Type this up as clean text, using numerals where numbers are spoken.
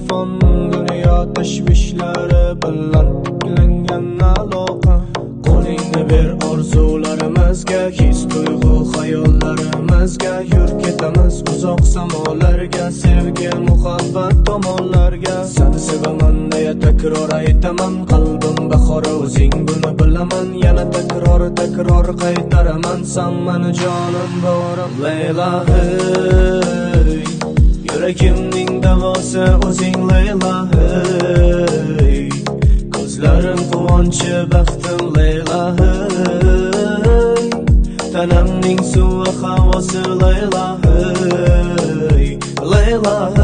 telefon, dunyo tashvishlari bilan tiklangan aloqa. Qo'lingni ber orzularimizga, his tuyg'u xayollarimizga, yur ketamiz uzoq samolarga, sevgi muhabbat tomonlarga. Seni sevaman deya takror aytaman, qalbim bahori o'zing buni bilaman, yana takror takror qaytaraman, san meni jonim borim. Leyla hey, yuragimning davosi o'zing Leyla hey, ko'zlarim quvonchi baxtim Leyla hey, tanamning suvi havosi Leyla hey, Leyla.